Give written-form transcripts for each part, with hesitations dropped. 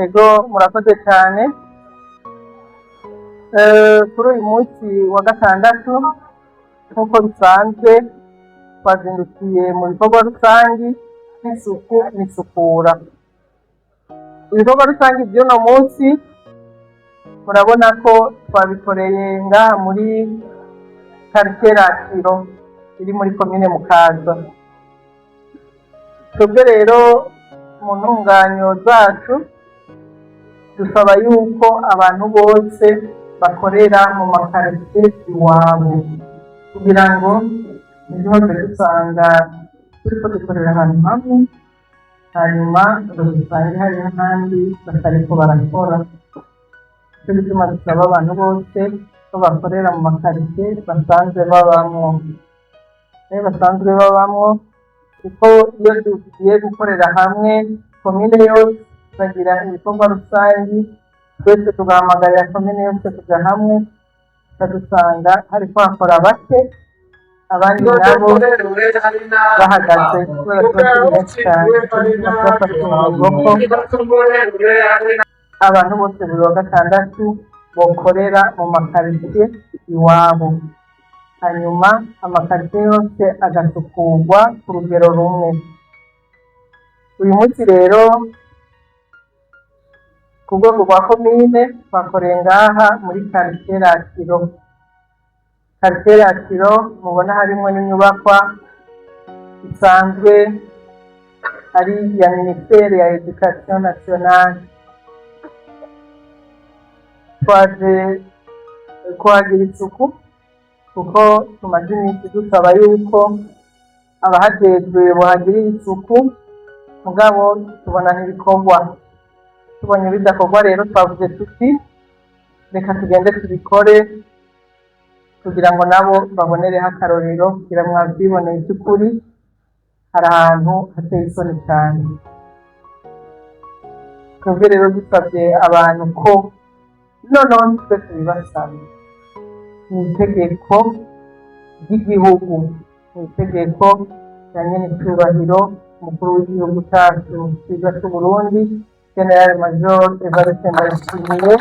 Ego, murakoze cyane. Kuri uyu munsi wa gatandatu, nk'uko bisanzwe, twazindukiye mu bikorwa rusangi nk'isuku n'isukura. Ibikorwa rusangi by'uno munsi murabona ko twabikoreye ngaha muri quartier Ratiro iri muri komine Mukaza. Twebwe rero mu ntunganyo zacu dusaba yuko abantu bose bakorera mu makaritsiye iwabo, kugira ngo ntiduhave dusanga turiko dukorera ahantu hamwe, hanyuma ngo dusange hari n'ahandi batariko barakora. Nico gituma dusaba abantu bose ko bakorera mu makaritsiye basanzwe babamwo, basanzwe babamwo, kuko iyo tugiye gukorera hamwe komine yose tukagira ibikorwa rusangi, twese tugahamagarira komine yose kuja hamwe, tukadusanga hariko hakora bake, abandi nabo bahagaze, kubera tuba turi benshi cane. Nico gituma twafashe ingingo ko abantu bose buri wa gatandatu bokorera mu makaritsiye iwabo, hanyuma amakaritsiye yose agasukurwa ku rugero rumwe. Uyu munsi rero ku rwego rwa komine twakoreye ngaha muri quartier Ratiro. Quartier Ratiro mubona harimwo n'inyubakwa isanzwe ari iya ministère ya Éducation nationale. Twaje kuhagira isuku kuko tumaze iminsi dusaba yuko abahajejwe bohagirira isuku, mugabo tubona ntibikorwa. Tubonye bidakorwa rero, twavuze tuti: "Reka tugende tubikore," kugira ngo nabo babonereho akarorero. Kugira mwavyiboneye, by'ukuri hari ahantu hateye isoni cyane. Twebwe rero dusabye abantu ko noneho twe tubibasaba, ni itegeko ry'igihugu, ni itegeko rya nyen'icyubahiro umukuru w'igihugu cyacu cyiza cy'u Burundi, Général Major Evariste Ndayishimiye.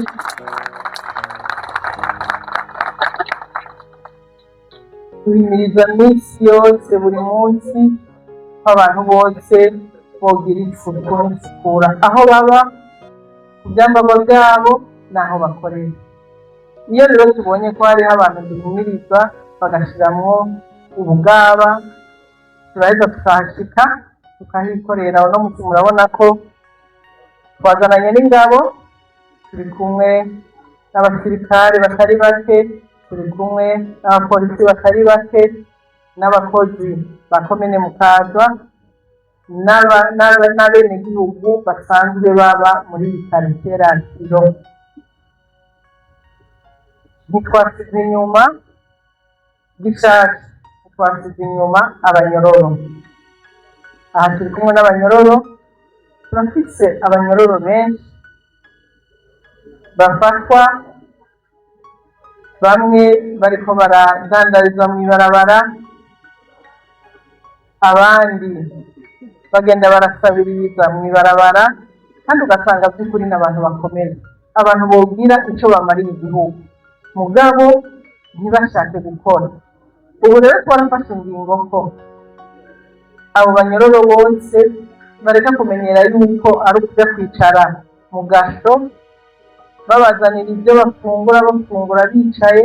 Duhimiriza minsi yose, buri munsi, ko abantu bose bogira isuku n'isukura aho baba, ku byambarwa byabo n'aho bakorera. Iyo rero tubonye ko hariho abantu duhimiriza bagashiramwo ubugaba, turaheza tukahashika tukahikorera. Uno munsi murabona ko twazananye n'ingabo, turi kumwe n'abasirikare batari bake, turi kumwe n'abapolisi batari bake, n'abakozi ba komine Mukaza, n'abenegihugu basanzwe baba muri iyi quartier Ratiro. Ntitwasize inyuma gishasha, ntitwasize inyuma abanyororo. Aha turi kumwe n'abanyororo. Turafise abanyororo benshi bafatwa bamwe bariko baradandariza mw'ibarabara, abandi bagenda barasabiriza mw'ibarabara, kandi ugasanga by'ukuri n'abantu bakomeye, abantu bogira ico bamariye igihugu, mugabo ntibashake gukora. Ubu rero twarafashe ingingo ko abo banyororo bose bareka kumenyera yuko ari ukuja kwicara mu gasho, babazanira ibyo bafungura, bafungura bicaye.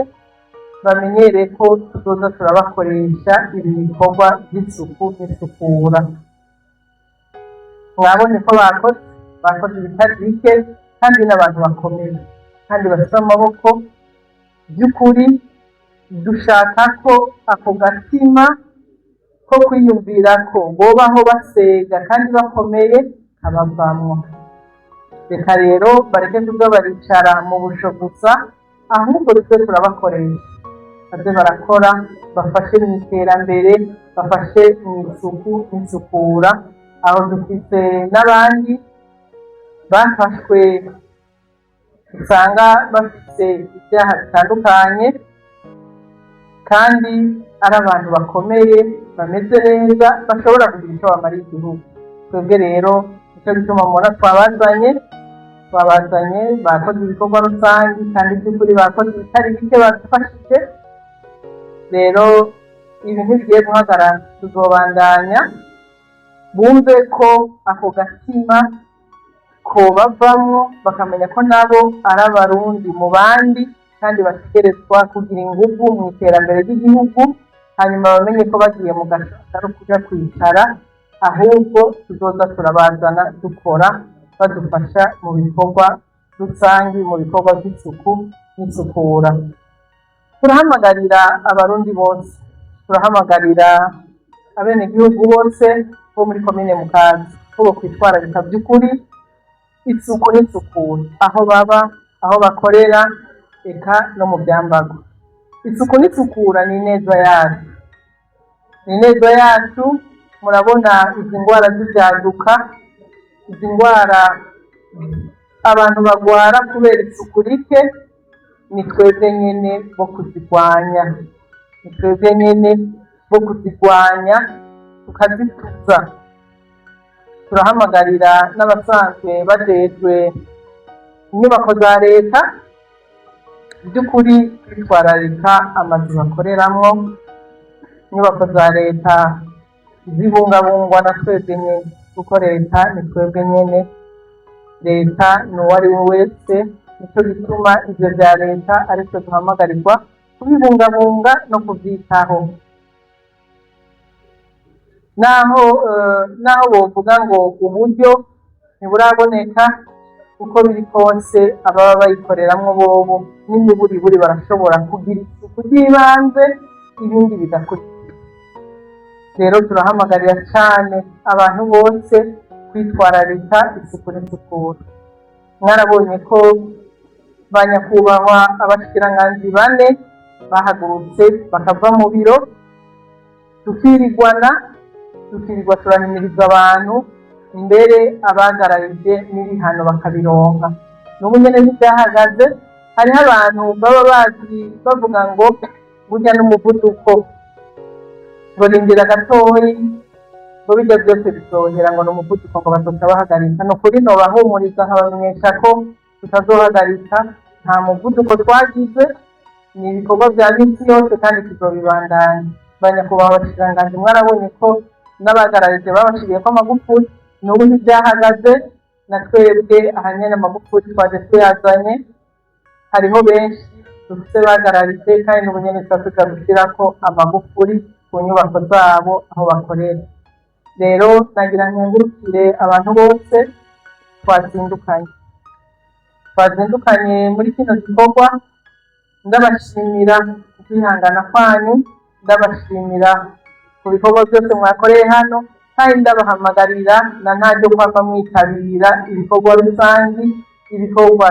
Bamenyere ko tuzoza turabakoresha ibi bikorwa by'isuku n'isukura. Mwabonye ko bakoze ibitari bike, kandi n'abantu bakomeye kandi bafite amaboko. By'ukuri dushaka ko ako gatima ko kwiyumvira ko bobaho basega kandi bakomeye kabavamwo. Reka rero bareke kuza baricara mu busho gusa, ahubwo twe turabakoresha baze barakora, bafashe mu iterambere, bafashe mu isuku n'isukura. Aho dufite n'abandi bafashwe usanga bafite ibyaha bitandukanye kandi ari abantu bakomeye, bameze neza, bashobora kugira icyo bamariye igihugu. Twebwe rero nicyo gituma mubona twabazanye. Twabazanye, bakoze ibikorwa rusange kandi by'ukuri bakoze ibitari bike, badufashije. Rero ibi ntibigiye guhagarara, tuzobandanya. Bumve ko ako gatima kobavamwo, bakamenya ko nabo ari Abarundi mu bandi kandi bategerezwa kugira inguvu mu iterambere ry'igihugu. Hanyuma bamenye ko bagiye mu gaco atari ukuja kwicara, ahubwo tuzoza turabazana dukora, badufasha mu bikorwa rusangi, mu bikorwa by'isuku n'isukura. Turahamagarira Abarundi bose, turahamagarira abenegihugu bose bo muri komine Mukaza ko bokwitwararika by'ukuri isuku n'isukura aho baba, aho bakorera, eka no mu byambarwa. Isuku n'isukura ni ineza yacu, ni ineza yacu. Murabona izi ndwara z'ibyaduka, izi ndwara abantu bagwara kubera isuku rike, ni twebwe nyene bo kuzirwanya, ni twebwe nyene bo kuzirwanya tukazituza. Turahamagarira n'abasanzwe bajejwe inyubako za leta by'ukuri kwitwararika amazu bakoreramwo. Inyubako za leta zibungabungwa na twebwe nyene, kuko leta ni twebwe nyene, leta ni uwo ari we wese. Nico gituma ivyo vya leta aritwe duhamagarirwa kubibungabunga no kuvyitaho. Naho bovuga ngo uburyo ntiburaboneka, uko biri kose ababa bayikoreramwo bobo n'imiburiburi barashobora kugira isuku ry'ibanze, ibindi bigakurikira. Rero turahamagarira cane abantu bose kwitwararika isuku n'isukura. Mwarabonye ko ba nyakubahwa abashikiranganji bane bahagurutse bakava mu biro, tukirigwana, tukirirwa turahimiriza abantu, mbere abagararije n'ibihano bakabironka. N'ubu nyene ntivyahagaze. Hariho abantu baba bazi bavuga ngo burya n'umuvuduko, ngo rindira gatoyi, ngo bijya byose bizohera, ngo n'umuvuduko, ngo bazoca bahagarika. Ni ukuri nobahumuriza nkabamenyesha ko tutazohagarika. Nta muvuduko twagize, ni ibikorwa vya misi yose kandi tuzobibandanya. Banyakubahwa abashikiranganji, mwarabonye ko n'abagararije babashiriyeko amagufuri, n'ubu ntivyahagaze. Na twebwe ahanyene amagufuri twaje tuyazanye. Hariho benshi dufise bagararije kandi n'ubu nyene tuba tuja gushirako amagufuri ku nyubako zabo aho bakorera. Rero nagira nkengurukire abantu bose twazindukanye muri kino gikorwa. Ndabashimira ukwihangana kwanyu, ndabashimira ku bikorwa byose mwakoreye hano, kandi ndabahamagarira na ntaryo kwama mwitabira ibikorwa rusangi, ibikorwa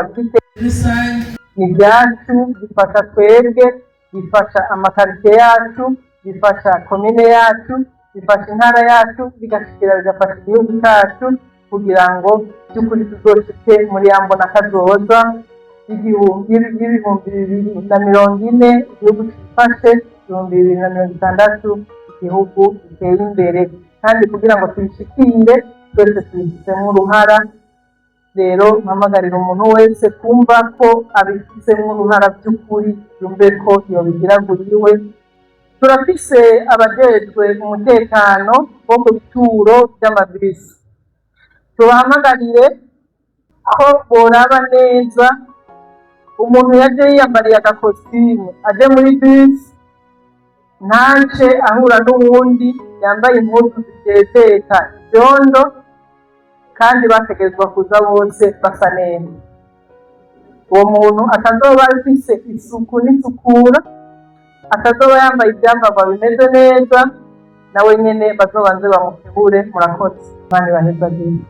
rusange. Ni ibyacu, bifasha twebwe, bifasha amakaritsiye yacu, bifasha komine yacu, bifasha intara yacu, bigashikira bigafasha igihugu cyacu, kugira ngo by'ukuri tuzoshike muri ya mbona kazoza y'2040 igihugu cifashe, 2060 igihugu giteye imbere. Kandi kugira ngo tubishikire, twese tubifitemo uruhara. Rero mpamagarira umuntu wese kumva ko abifisemo uruhara by'ukuri, yumve ko yobigira iwe. Turafise abajejwe umutekano bo ku bituro vy'amabisi, tubahamagarire ko boraba neza umuntu yaje yiyambariye agakositimu aje muri bisi, ntace ahura n'uwundi yambaye impuzu ziteteka ivyondo, kandi bategerezwa kuza bose basa neza. Uwo muntu atazoba afise isuku n'isukura, atazoba yambaye ivyambarwa bimeze neza, nawe nyene bazobanze bamukebure. Murakoze, Imana ibahezagire.